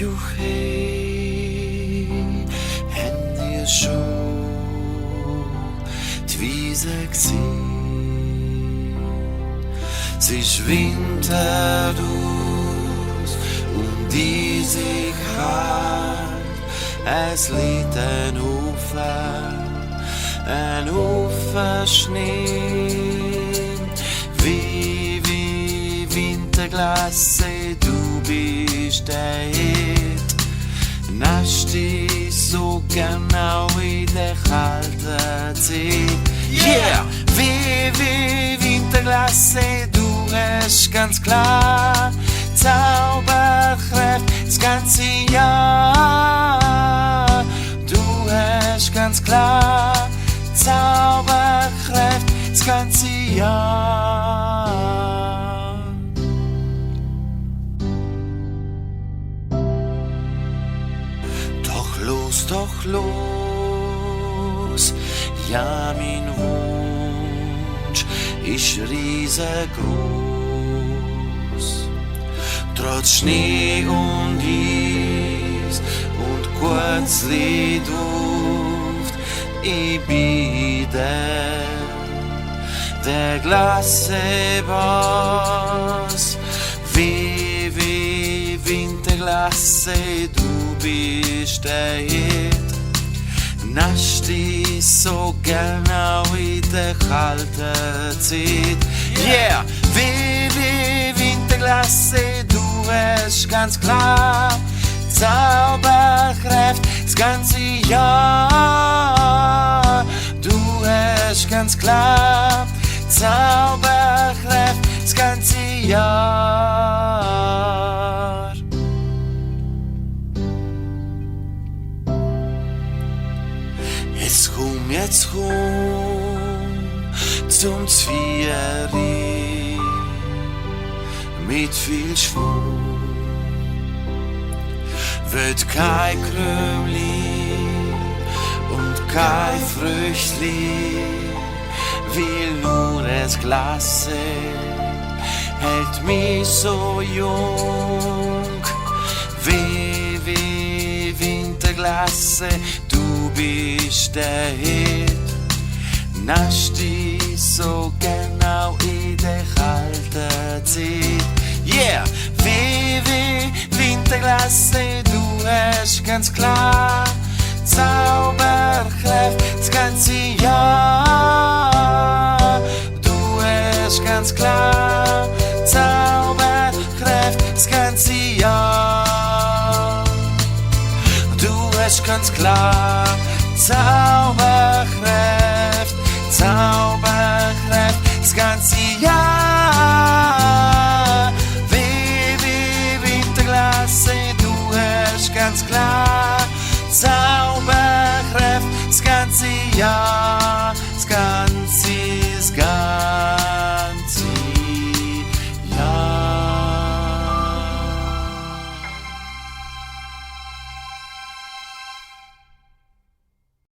Juchei, Hände schon, die Wiese gesehen. Es ist Winter aus und die sich halt, es liegt ein Haufen Schnee, wie Winterglasse, du bist der Hit, nasch dich so genau in der kalten Zeit. Yeah! Wie Winterglasse, du hast ganz klar Zauberkraft das ganze Jahr. Du hast ganz klar Zauberkraft das ganze Jahr. Doch los, ja, mein Wunsch ist riesengroß. Trotz Schnee und Eis und kurzli Duft, ich bin der Glasseboss. Wie Winterglasse, du bist der Hit, nasch dich so genau in der kalten Zeit. Yeah! Wie Winterglasse, du hast ganz klar Zauberkraft das ganze Jahr. Du hast ganz klar Zauberkraft das ganze Jahr. Jetzt komm zum Zvieri mit viel Schwung. Wird kein Krümli und kein Früchtli, will nur das Glasse, hält mich so jung. Wie Winterglasse, du bist der Hit, nasch dich so genau in der kalten Zeit. Yeah! Wie Winterglasse, du hast ganz klar Zauberkraft das ganze Jahr. Du hast ganz klar Zauberkraft das ganze Jahr. Du hast ganz klar Zauberkraft das ganze Jahr.